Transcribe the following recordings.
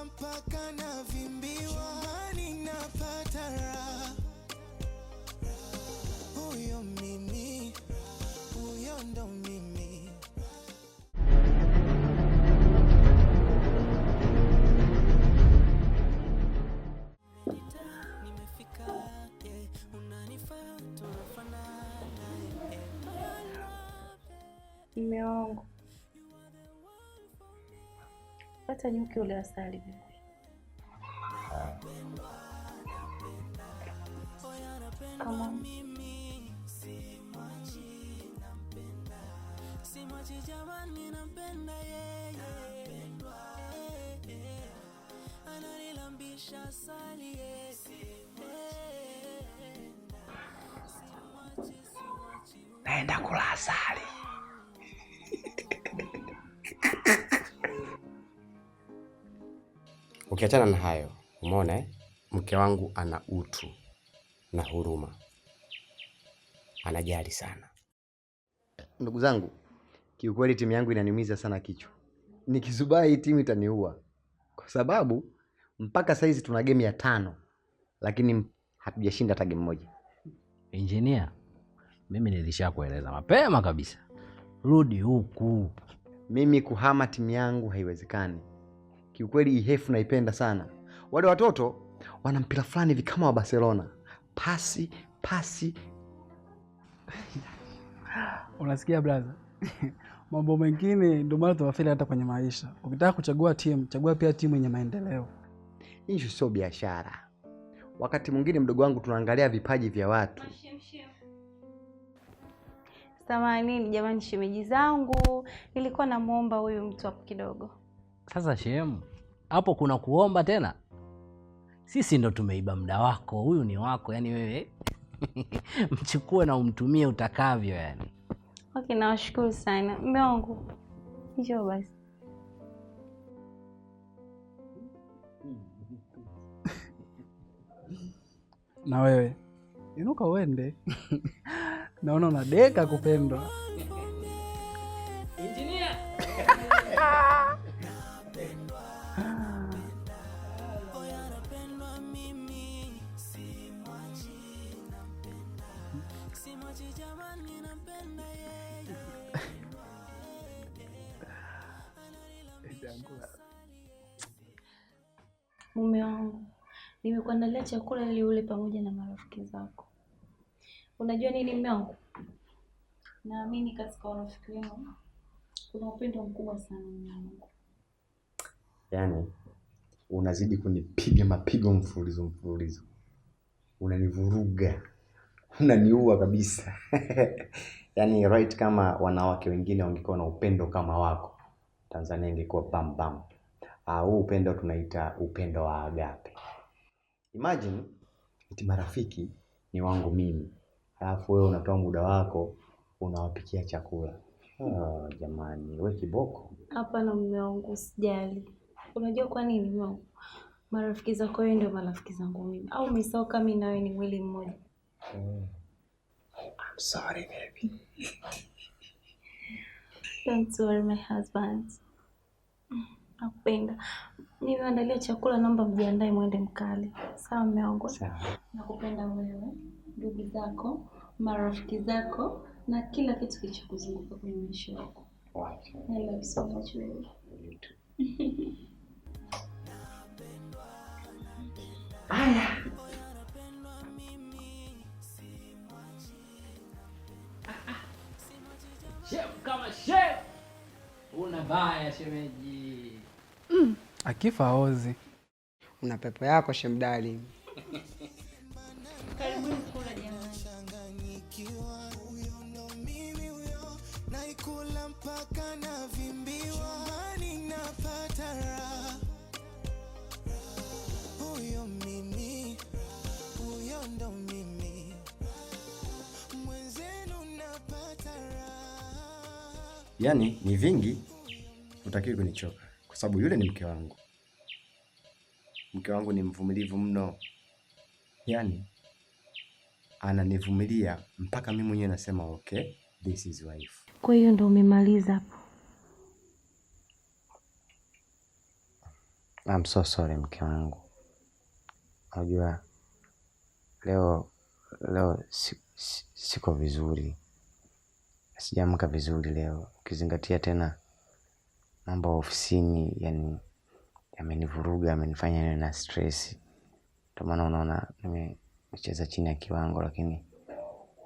Naikula mpaka navimbiwa, chumbani napata raha. Huyo mimi, huyo ndo mimi. Mume wangu, pata nyuki ule asali bibi. Come on. Simwachi jamani, nampenda yeye, ananilambisha asali yeye. Naenda kula asali. Ukiachana na hayo, umeona eh? Mke wangu ana utu na huruma, anajali sana. Ndugu zangu, kiukweli timu yangu inaniumiza sana kichwa. Nikizubaa hii timu itaniua, kwa sababu mpaka saizi tuna game ya 5 lakini hatujashinda hata game moja. Engineer, mimi nilishakueleza mapema kabisa, rudi huku. Mimi kuhama timu yangu haiwezekani. Kiukweli Ihefu naipenda sana. Wale watoto wana mpira fulani hivi kama wa Barcelona, pasi pasi. Unasikia brother? Mambo mengine ndio maana tunafeli hata kwenye maisha. Ukitaka kuchagua timu, chagua pia timu yenye maendeleo. Issue sio biashara. Wakati mwingine mdogo wangu tunaangalia vipaji vya watu. Samanini jamani, shemeji zangu, nilikuwa namuomba huyu mtu hapo kidogo. Sasa shemu, hapo kuna kuomba tena? Sisi ndo tumeiba muda wako, huyu ni wako, yani wewe mchukue na umtumie utakavyo yani. Okay, nawashukuru sana. Mume wangu, njoo basi. Na wewe inuka uende. Naona unadeka kupendwa. Engineer. Mume wangu, nimekuandalia chakula ili ule pamoja na marafiki zako. Unajua nini mume wangu? Naamini katika urafiki wenu kuna upendo mkubwa sana mume wangu. Yaani unazidi kunipiga mapigo mfululizo mfululizo, unanivuruga, unaniua kabisa. Yaani right, kama wanawake wengine wangekuwa na upendo kama wako, Tanzania ingekuwa bam bam. Huu upendo tunaita upendo wa agape. Imagine eti marafiki ni wangu mimi, alafu wewe unatoa muda wako unawapikia chakula. Jamani, we kiboko. Hapana mume wangu, usijali. Unajua kwa nini mume wangu? Marafiki zako wewe ndio marafiki zangu mimi. Au umesahau kama mimi na wewe ni mwili mmoja? I'm sorry baby. Don't worry my husband. Nakupenda. Nimeandalia chakula, naomba mjiandae mwende mkale. Sawa mume wangu? Sawa. Nakupenda wewe, ndugu zako, marafiki zako na kila kitu kilichokuzunguka kwenye maisha yako. Wacha. I love you so much baby. You too. Chef kama chef. Una baya shemeji. Akifa ozi. Una pepo yako shemdali. Karibuni kula jamani. Changanyikiwa, huyo ndo mimi huyo, naikula mpaka navimbiwa, chumbani napata raha. Huyo mimi, huyo ndo mimi, mwenzenu napata raha. Yaani ni vingi, hutakiwi kunichoka kwa sababu yule ni mke wangu. Mke wangu ni mvumilivu mno, yaani ananivumilia mpaka mimi mwenyewe nasema okay, this is wife. Kwa hiyo ndo umemaliza hapo? I'm so sorry mke wangu. Unajua leo siko vizuri. Sijaamka vizuri leo. Ukizingatia tena mambo ya ofisini yani yamenivuruga, yamenifanya niwe na stress. Ndio maana unaona nimecheza chini ya kiwango, lakini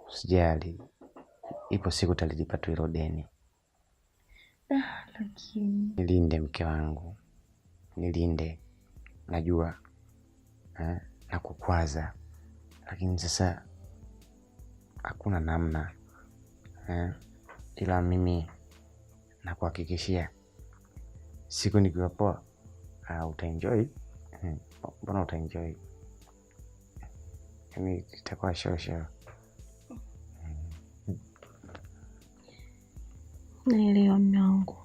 usijali. Ipo siku talilipa tu hilo deni. Lakini nilinde mke wangu. Nilinde. Najua na kukwaza. Lakini sasa hakuna namna. Ila mimi nakuhakikishia siku nikiwa poa utaenjoy. Mbona utaenjoy? Yaani itakuwa show show. Naelewa mume wangu.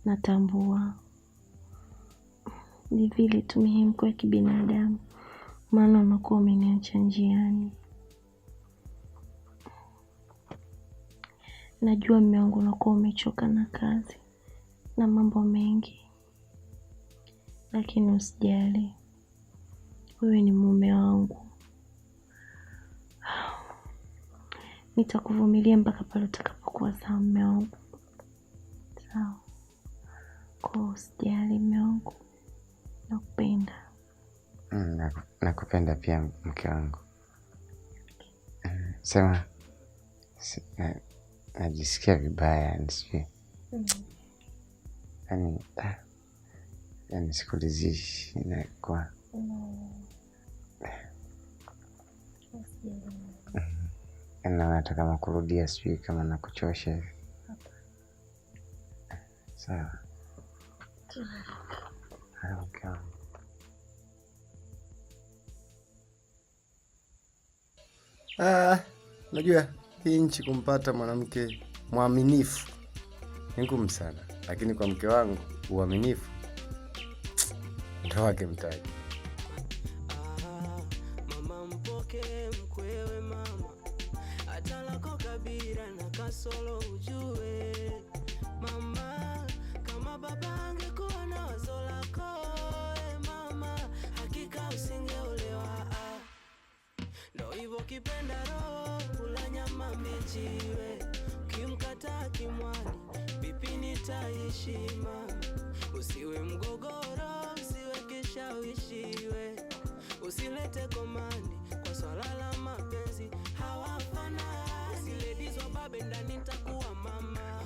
Natambua. Ni vile tu mihemko ya kibinadamu, maana unakuwa umeniacha njiani. Najua mume wangu unakuwa umechoka na kazi na mambo mengi, lakini usijali, wewe ni mume wangu. Nitakuvumilia mpaka pale utakapokuwa sawa mume wangu. Sawa? Kwa usijali mume wangu, nakupenda. Nakupenda pia mke wangu. Sema najisikia vibaya nisijui. Yaani sikulizishi na kwa na nataka kama kurudia, sijui kama nakuchosha hivi. Sawa. Okay. Unajua hii nchi kumpata mwanamke mwaminifu ni ngumu sana, lakini kwa mke wangu uaminifu ndo wake mtaji. Mama mpoke mkwewe mama, atalako kabira na kasolo ujue. Mama kama baba angekuwa na wazo lako, mama hakika usingeolewa. Ndo hivyo kipenda roho kula nyama mbichiwe, ukimkataa kimwani vipi nitaishi mama? Usiwe mgogoro, usiwe kishawishiwe, usilete komani kwa swala la mapenzi hawafana. Usiledizwa babe ndani nitakuwa mama,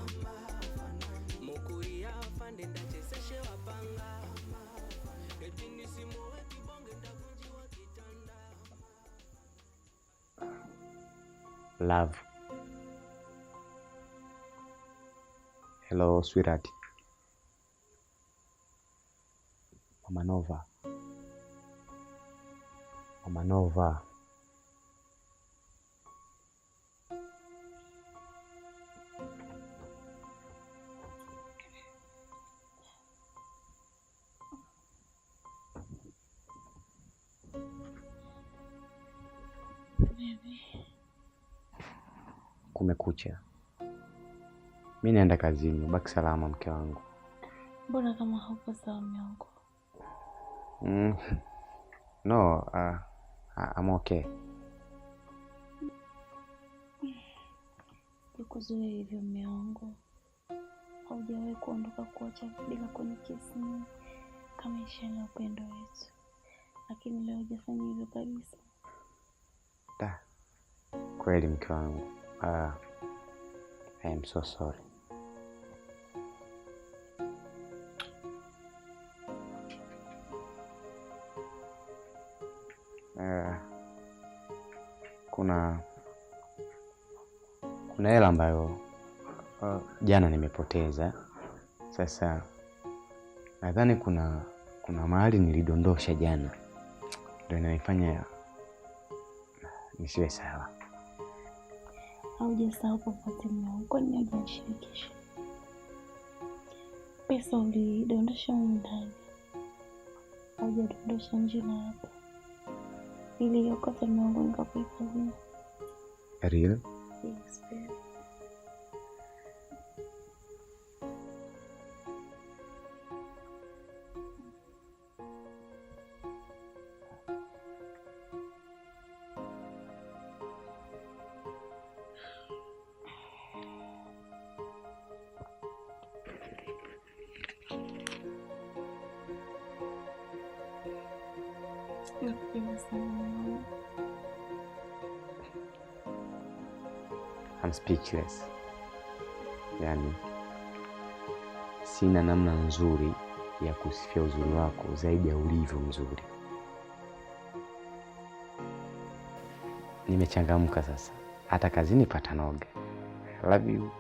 mukuria afande ndachezeshe wapanga, eti nisimowe kibonge ndavunjiwa kitanda. Love. Hello, sweetheart. Mama Nova. Mama Nova. Baby. Kumekucha. Mimi naenda kazini, ubaki salama mke wangu. Mbona kama haupo sawa mume wangu? No, I'm okay. Sikuzoea hivyo mume wangu. Haujawahi kuondoka kuacha bila kunikisi kama ishara ya upendo wetu. Lakini leo hujafanya hivyo kabisa. Da. Kweli mke wangu. I am so sorry. Kuna hela ambayo jana nimepoteza. Sasa nadhani kuna mahali nilidondosha jana, ndio inanifanya nisiwe sawa. Haujasahau popote mume wangu, kwani hujanishirikisha? Pesa ulidondosha humu ndani, haujadondosha nje na hapa. Niliokota mume wangu nikakuhifadhia. Real? Yes, baby. Nakupenda sana mume wangu. I'm speechless. Yaani sina namna nzuri ya kusifia uzuri wako zaidi ya ulivyo mzuri. Nimechangamka sasa, hata kazini patanoga. I love you.